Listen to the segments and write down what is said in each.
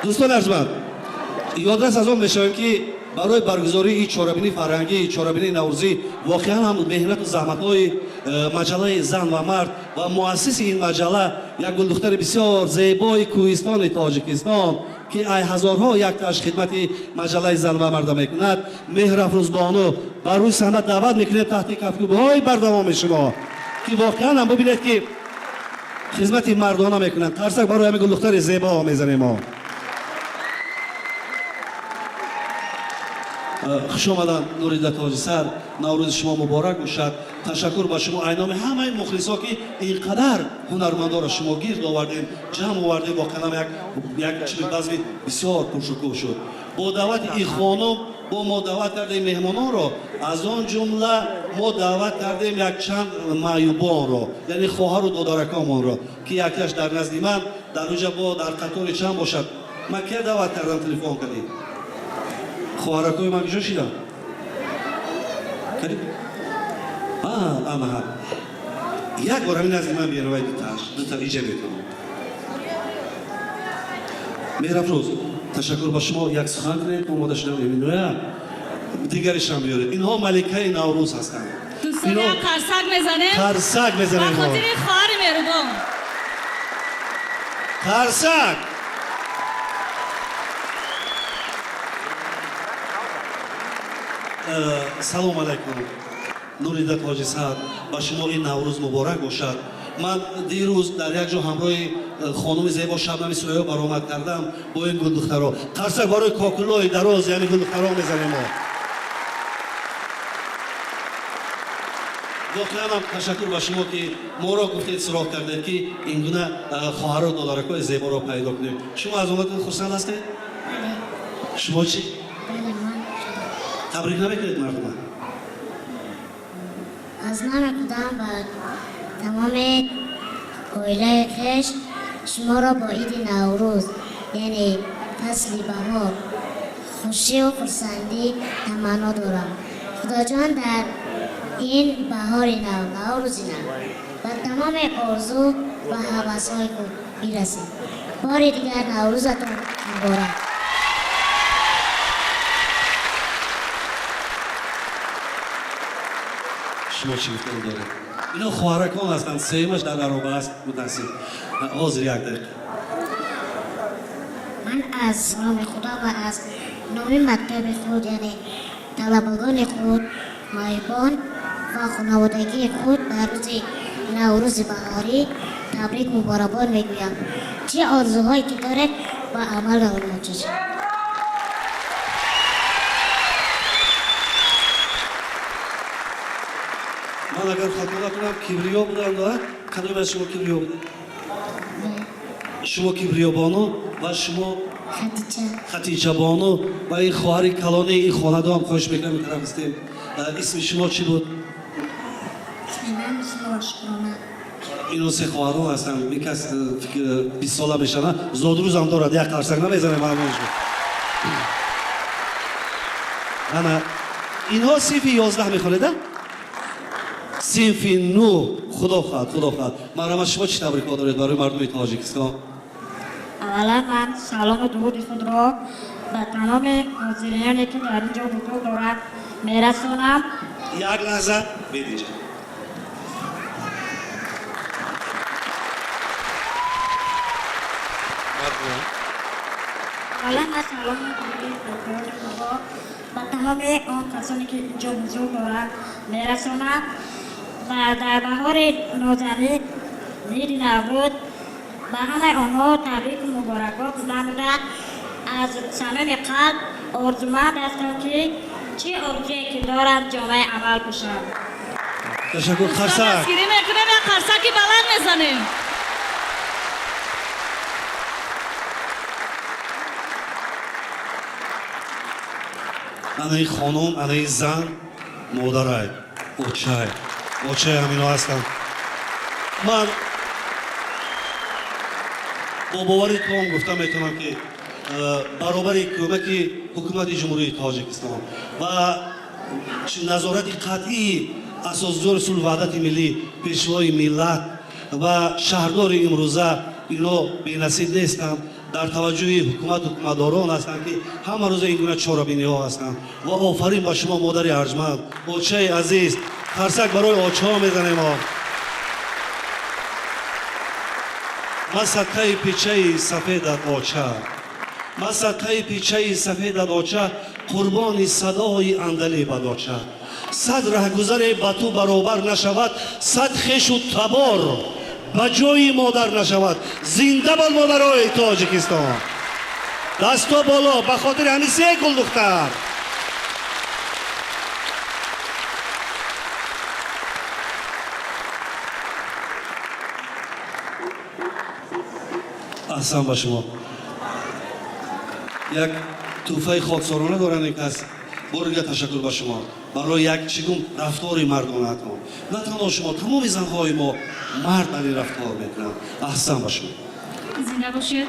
Дӯстони арҷманд, ёдрас аз он мешавем, ки барои баргузории чорабинии фарҳангӣ, чорабинии наврӯзӣ воқеан ҳам меҳнату заҳматҳои маҷаллаи «Зан ва мард» ва муассиси ин маҷалла, як гулдухтари бисёр зебои кӯҳистони Тоҷикистон, ки ай ҳазорҳо якташ хидмати маҷаллаи «Зан ва марда» мекунад, Меҳрафрӯзбону, ба рӯи саҳна даъват мекунем таҳти кафкӯбиҳои бардавоми шумо, ки воқеан ҳам бибинед, ки хизмати мардона мекунанд. Қарсак барои ҳамин гулдухтари зебо мезанем мо. Хуш омаданд, Нурида Тоҷисар, Наврӯзи шумо муборак бошад. Ташаккур ба шумо айноми ҳамаи мухлисо, ки ин қадар ҳунармандоро шумо гирд овардем, ҷамъ овардем. Воқеан ҳам як чунин базми бисёр пуршукӯҳ шуд. Бо даъвати ин хонум бо мо даъват кардем меҳмононро, аз он ҷумла мо даъват кардем якчанд маъюбонро, яъне хоҳару додараконмонро, ки якаш дар назди ман, дар уҷа бо дар қатори чанд бошад. Ман кия даъват кардам, телефон кардем? Хоҳаракои ман куҷо шиданд? Анаҳа, як бор ҳамин назди ман биёрвай, дуташ дута иҷа метавон. Меҳрафрӯз, ташаккур ба шумо. Як сухан кунед, омода шудам. Эминуя дигаришам биёред. Инҳо маликаи Наврӯз ҳастанд. Дӯстон, як қарсак мезанем. Қарсак мезанем. Ба хотири хоҳари меҳрубон. Қарсак. Салом алайкум, Нурида Тоҷисар, ба шумо ин Наврӯз муборак бошад. Ман дирӯз дар як ҷо ҳамроҳи хонуми зебо Шабнами Сурайё баромад кардам бо ин гулдухтаро. Қарсак барои кокулои дароз, яъне гулдухтаро, мезанем мо. Воқеан ҳам ташаккур ба шумо, ки моро гуфтед, суроғ кардед, ки ин гуна хоҳару додаракҳои зеборо пайдо кунем. Шумо аз омадатон хурсанд ҳастед? Шумо чӣ? Табрик намекунед мардума? Аз номи худам ва тамоми оилаи хеш шуморо бо иди Наврӯз, яъне фасли баҳор, хушию хурсандӣ таманно дорам. Худоҷон дар ин баҳори нав, Наврӯзи нав, ба тамоми орзу ва ҳавасҳои худ бирасед. Бори дигар Наврӯзатон муборак. Шумо чӣ гуфтан доред? Ино хоҳаракон ҳастанд, сеюмаш дар ароба аст, мутаассиф. Ҳозир, як дақиқа. Ман аз номи худо ва аз номи мактаби худ, яъне талабагони худ, маъюбон ва хонаводагии худ ба рӯзи Наврӯзи баҳорӣ табрик муборакбод мегӯям. Чӣ орзуҳое ки доред, ба амал даромад шавад. Ман агар хато накунам, Кибриё будам, да? Кадом аз шумо Кибриё будед? Шумо Кибриёбону ва шумо? Хатича. Хатичабону. Ва ин хоҳари калони ин хонадон, хоҳиш мекунам, ин тараф истем. Исми шумо чӣ буд? Исми ман Муслима Шукрона. Ино се хоҳарон ҳастанд. Ин кас 20 сола мешавад, зодрӯзам дорад. Як қарсак намезанем ҳамоншо? Ана инҳо синфи 11 мехонед, а? Синфи 9. Худо хоҳад, худо хоҳад. Марҳамат, шумо чӣ табрикот доред барои мардуми Тоҷикистон? Аввалан ман салому дуруди худро ба тамоми ҳозириёне, ки дар ин ҷо ҳузур доранд, мерасонам. Як лаҳза, бедиҷа. Аввалан ман салому дуруди худро ба тамоми он касоне, ки инҷо ҳузур доранд, мерасонам ва дар баҳори нозанин, иди Наврӯз, ба ҳамаи онҳо табрику муборакбод намуда, аз самими қалб орзуманд ҳастам, ки чӣ орзуе ки доранд, ҷомаи амал пӯшанд. Ташаккур, қарсак. Дастгирӣ мекунем, як қарсаки баланд мезанем. Ана ин хонум, ана ин зан модарай, очай, очай ҳамино ҳастанд. Ман бо бовари том гуфта метавонам, ки баробари кӯмаки ҳукумати Ҷумҳурии Тоҷикистон ва назорати қатъии асосгузори сулҳу ваҳдати миллӣ, пешвои миллат ва шаҳрдори имрӯза, ино бенасиб нестанд. Дар таваҷҷӯҳи ҳукумат, ҳукуматдорон ҳастанд, ки ҳама рӯза ин гуна чорабиниҳо ҳастанд. Ва офарин ба шумо, модари арҷманд, очаи азиз. Қарсак барои очаҳо мезанем. Ман садқаи пичаи сафедат, оча, ман садқаи пичаи сафедат, оча, қурбони садои андалибад, оча. 100 раҳгузаре ба ту баробар нашавад, 100 хешу табор ба ҷои модар нашавад. Зинда бод модарои Тоҷикистон! Дасто боло ба хотири ҳамин се гулдухтар. Аҳсан ба шумо. Як тӯҳфаи хоксорона доранд ин кас. Бори дигар ташаккур ба шумо барои як чӣ гум рафтори мардонаатон. На танҳо шумо, тамоми занҳои мо мард дар ин рафтор мекунанд. Аҳсан ба шумо. Зинда бошед.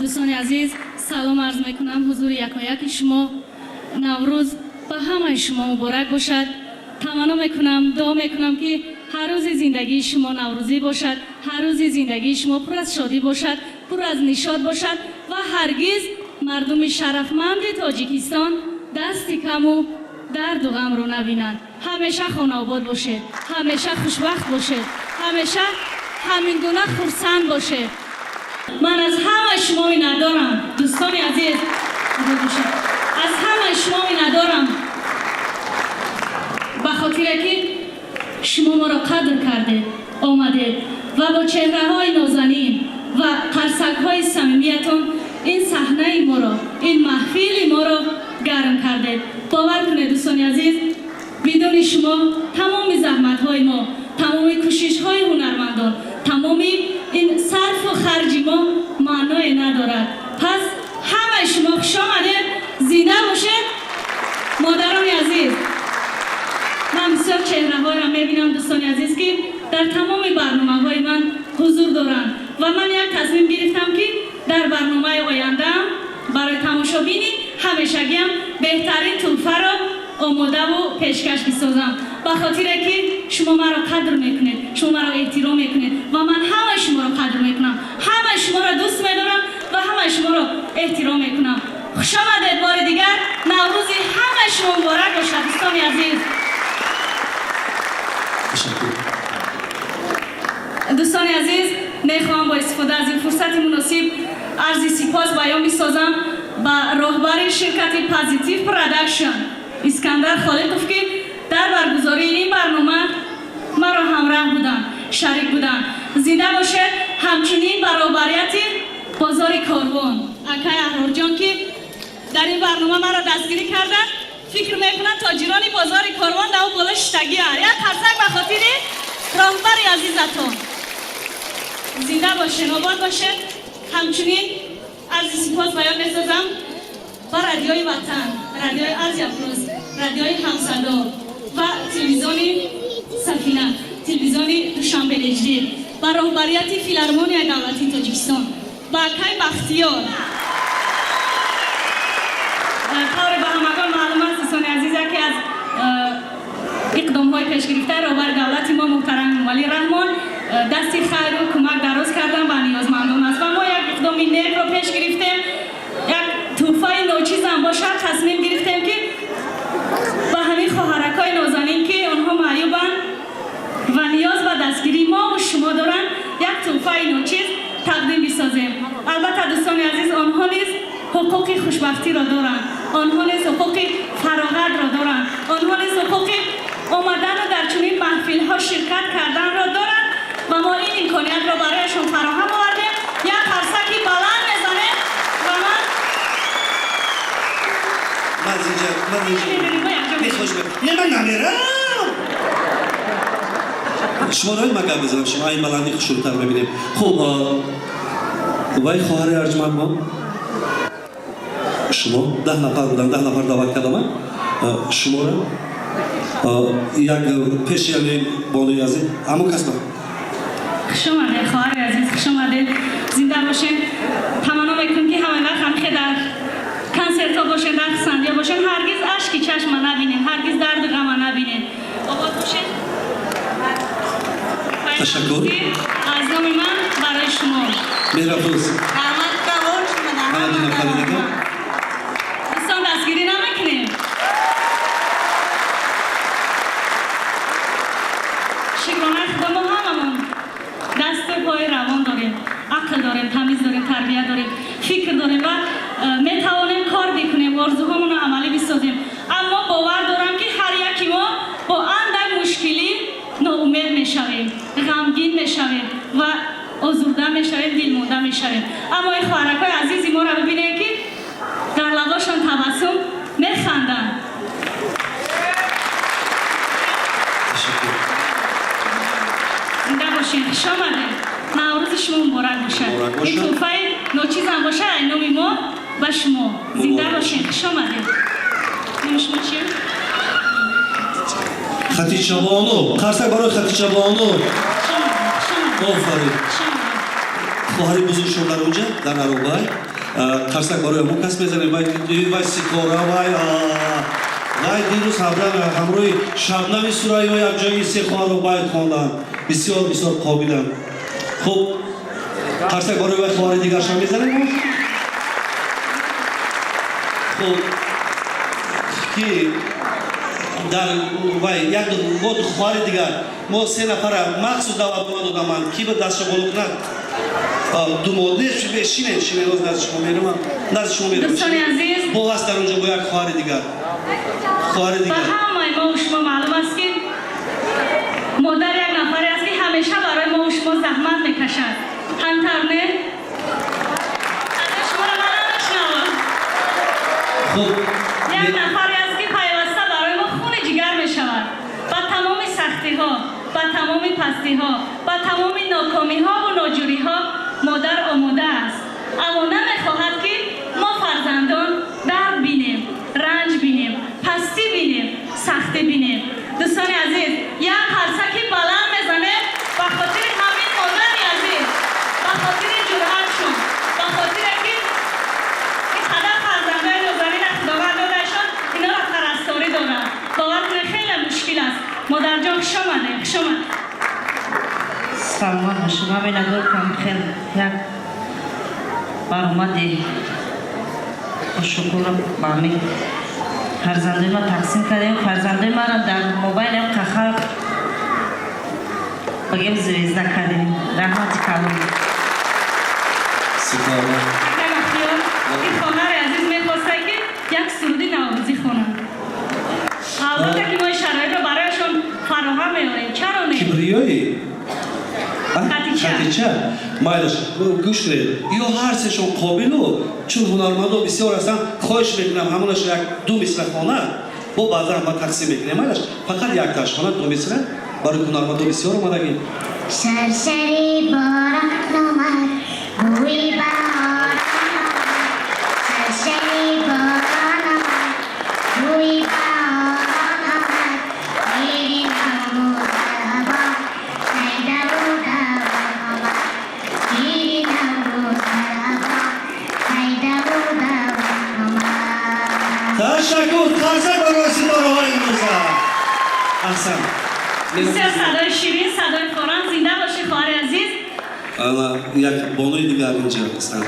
Дӯстони азиз, салом арз мекунам ҳузури якояки шумо. Наврӯз ба ҳамаи шумо муборак бошад. Таманно мекунам, дуо мекунам, ки ҳар рӯзи зиндагии шумо наврӯзӣ бошад, ҳар рӯзи зиндагии шумо пур аз шодӣ бошад, пур аз нишот бошад ва ҳаргиз мардуми шарафманди Тоҷикистон дасти каму дарду ғамро набинанд. Ҳамеша хонаобод бошед, ҳамеша хушбахт бошед, ҳамеша ҳамин гуна хурсанд бошед. Ман аз ҳамаи шумо миннатдорам, дӯстони азиз, аз ҳамаи шумо миннатдорам, ба хотире ки шумо моро қадр кардед, омадед ва бо чеҳраҳои нозанин ва қарсакҳои самимиятон ин саҳнаи моро, ин маҳфили моро гарм кардед. Бовар кунед, дӯстони азиз, бидуни шумо тамоми заҳматҳои мо, тамоми кӯшишҳои ҳунармандон, тамоми ин сарфу харҷи мо маъное надорад. Пас ҳамаи шумо хуш омадед, зинда бошед. Модарони азиз, ман бисёр чеҳраҳоеро мебинам, дӯстони азиз, ки дар тамоми барномаҳои ман ҳузур доранд ва ман як тасмим гирифтам, ки дар барномаи ояндаам барои тамошобини ҳамешагиам беҳтарин тӯҳфаро омодаву пешкаш бисозам, ба хотире ки шумо маро қадр мекунед, шумо маро эҳтиром мекунед ва ман ҳамаи шуморо қадр мекунам, ҳамаи шуморо дӯст медорам ва ҳамаи шуморо эҳтиром мекунам. Хуш омадед бори дигар. Наврӯзи ҳамаи шумо муборак бошад, дӯстони азиз. Дӯстони азиз, мехоҳам бо истифода аз ин фурсати муносиб арзи сипос баён бисозам ба роҳбари ширкати Позитив Продакшн Искандар Холиқов, ки дар баргузории ин барнома маро ҳамраҳ буданд, шарик буданд. Зинда бошед. Ҳамчунин ба роҳбарияти бозори Корвон, акай Аҳрорҷон, ки дар ин барнома маро дастгирӣ карданд. Фикр мекунанд, тоҷирони бозори Корвон дар боло шиштагианд. Як қарсак ба хотири роҳбари азизатон. Зинда бошед, обод бошед. Ҳамчунин арзи сипос баён месозам ба Радиои Ватан, Радиои Азия Плюс, Радиои Ҳамсадо ва телевизиони Сафина, телевизиони Душанбе HD, ба роҳбарияти Филармонияи давлатии Тоҷикистон, ба акай Бахтиёр. Тавре ба ҳамагон маълум аст, дӯстони азиз, яке аз иқдомҳои пешгирифтаи роҳбари давлати мо муҳтарам Эмомалӣ Раҳмон дасти хайру кӯмак дароз кардан ба ниёзмандон аст ва мо як иқдоми некро пеш гирифтем, як тӯҳфаи ночизам бошад, тасмим гирифтем, ки ба ҳамин хоҳаракҳои нозанин, ки онҳо маъюбанд ва ниёз ба дастгирии мову шумо доранд, як тӯҳфаи ночиз тақдим бисозем. Албатта, дӯстони азиз, онҳо низ ҳуқуқи хушбахтиро доранд, онҳо низ ҳуқуқи фароғатро доранд, онҳо низ ҳуқуқи омадану дар чунин маҳфилҳо ширкат карданро доранд ва мо ин имкониятро барояшон фароҳам овардем. Як қарсаки баланд мезанем ва ман Не, ман намерам. Шумо рои ма гап мезанам, шумо айн баландӣ хушрӯтар мебинем. Хуб, вай хоҳари арҷманд мо, шумо 10 нафар буданд, 10 нафар даъват кардам шуморо. Як пеши яъне бонуи азиз, ҳамон кас. Хуш омадед, хоҳари азиз, хуш омадед, зинда бошед. Таманно мекунем, ки ҳамаи вақт ҳамхе дар консертҳо бошед, дар хусандиҳо бошед, ҳаргиз ашки чашма набинед, ҳаргиз дарду ғама набинед. Обод бошед. Ташаккур. Аз номи ман барои шумо. Меҳрафрӯз. Раҳмат. дорем, фикр дорем ва метавонем кор бикунем, орзуҳомонро амалӣ бисозем. Аммо бовар дорам, ки ҳар яки мо бо андак мушкилӣ ноумед мешавем, ғамгин мешавем ва озурда мешавем, дилмонда мешавем. Аммо ин хоҳаракҳои азизи моро бибинем, ки дар лабошон табассум, механданд. Ташаккур. Зинда бошед, хуш омадед, Наврӯзи шумо муборак бошад. Муборак бошад. Ин тӯҳфаи ночизам бошад, ай номи мо ба шумо. Зинда Муборак. бошед, хуш омадед. Номи шумо чия? Хатича Бону. Қарсак барои Хатича Бону. Хуш омадед, хуш омадед. Офарин. Хуш омадед. Хоҳари бузургшон дар онҷа дар аробай. Қарсак барои ҳамон кас мезанем. Вай, вай ситора, вай, вай дирӯз ҳамроҳи Шабнами Сурайё якҷои се хоҳарро байт хонданд. Бисёр бисёр қобиланд. Хуб, қарсак барои вай хоҳари дигаршон мезанем боз. Хуб, ки дар вай як бо хоҳари дигар, мо се нафара махсус даъватнома додам ман. Ки ба дастшо боло кунад? Думод не, шинед, шинед, оз назди шумо меравам, назди шумо меравам. Дӯстони азиз, бо ҳаст дар онҷо бо як хоҳари дигар, хоҳари ба дигар. ҳамаи мо шумо маълум аст, ки модар як нафаре аст, ки ҳамеша барои мо шумо заҳмат мекашад. Ҳамтар не? Аз шуморо ман намешнавам. Хуб. Як нафаре аст, ки пайваста барои мо хуни ҷигар мешавад. Ба тамоми сахтиҳо, ба тамоми пастиҳо, ба тамоми нокомиҳову ноҷӯриҳо модар омода аст, аммо намехоҳад, ки мо фарзандон дард бинем, ранҷ бинем, пастӣ бинем, сахтӣ бинем. Дӯстони азиз, як қарсаки баланд мезанем ба хотири ҳамин модари азиз, ба хотири ҷуръатшон, ба хотире ки ин қадар фарзандои нозанина Худованд додаашон, инора парасторӣ дорад. Бовар кунед, хеле мушкил аст. Модарҷон, хуш омадем, хуш омад. Саломат бошед. Ман менагӯям, хел як баромади бошукурам ба ҳамин фарзандои ма тақсим кардем. Фарзандои маро дар мобайлам қахар багем, звезда кардем. Раҳмати калон. Ситора. Акай Бахтиёр, ин хоҳари азиз мехоста, ки як суруди наврӯзӣ хонад. Албатта, ки мо ин шароитро барояшон фароҳам меорем, чаро не? Кибриёи? Хатича. Хатича, майлаш, гӯш кунед, ё ҳар сешон қобилу, чун ҳунармандо бисёр ҳастанд, хоҳиш мекунам, ҳамонаш як ду мисра хона, бо баъзан ма тақсим мекунем. Майлаш, фақат якташ хона, ду мисра, барои ҳунармандо бисёр омадагӣ. Шаршари борон омад, бӯи баҳор омад. Шаршари борон омад, бӯи баҳор омад. Мири наврӯз сайдаву давон омад. Мири наврӯз сайдаву давон омад. Ташаккур, қарсак барои ситораҳои имрӯза. Аҳсан. Бисёр садои ширин, садои форам. Зинда бошӣ, хоҳари азиз. Ана як бонуи дигар инҷа ҳастанд.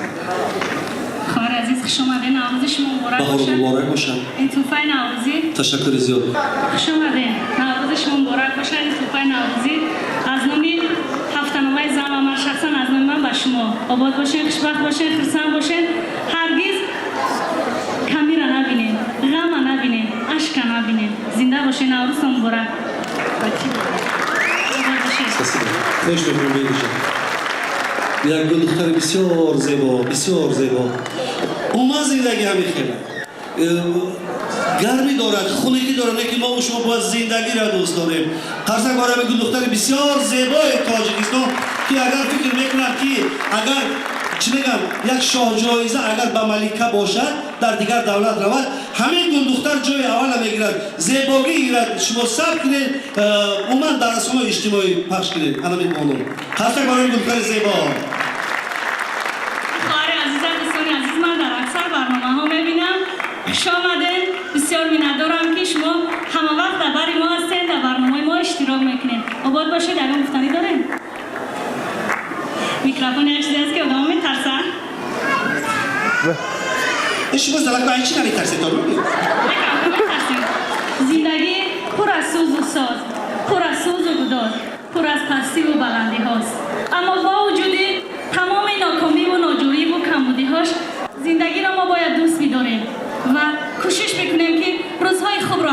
Хоҳари азиз, хуш омадед, Наврӯзи шумо муборак Баҳору бошад. муборак бошад. Ин тӯҳфаи наврӯзӣ. Ташаккури зиёд. Хуш омадед, Наврӯзи шумо муборак бошад. Ин тӯҳфаи наврӯзӣ аз номи ҳафтаномаи «Зан» ва ман шахсан аз номи ман ба шумо. Обод бошед, хушбахт бошед, хурсанд бошед, ҳаргиз камира набинед, ғама набинед, ашка набинед. Зинда бошед, Наврӯзтон муборак. Обод бошед. Спасибо. Хоҳиш мекунам, бинҷа як гулдухтари бисёр зебо, бисёр зебо. Умуман зиндагӣ ҳамин хела гармӣ дорад, хунукӣ дорад, лекин мо шумо бояд зиндагиро дӯст дорем. Қарсак барои ҳамин гулдухтари бисёр зебои Тоҷикистон, ки агар фикр мекунад, ки агар, чӣ мегам, як шоҳҷоиза агар ба малика бошад, дар дигар давлат равад, ҳамин гулдухтар ҷои аввала мегирад. Зебогӣ гирад. Шумо сабт кунед, умуман дар расонаҳои иҷтимоӣ пахш кунед ҳамин бону. Қарсак барои гулдухтари зебо. Хоҳари азизам, дӯстони азиз, ман дар аксар барномаҳо мебинам. Хуш омадед. Бисёр миннатдорам, ки шумо ҳама вақт дар бари мо ҳастед, дар барномаи мо иштирок мекунед. Обод бошед. Ягон гуфтанӣ дорем? Микрофон як чизе аст, ки одамо метарсанд. Шумо залак ба чӣ наметарсед? Метарсем. Зиндагӣ пур аз сӯзу соз, пур аз сӯзу гудоз, пур аз пастиву баландиҳост. Аммо бо вуҷуди тамоми нокомиву ноҷӯриву камбудиҳо Зиндагиро мо бояд дӯст бидорем ва кӯшиш бикунем, ки рӯзҳои хубро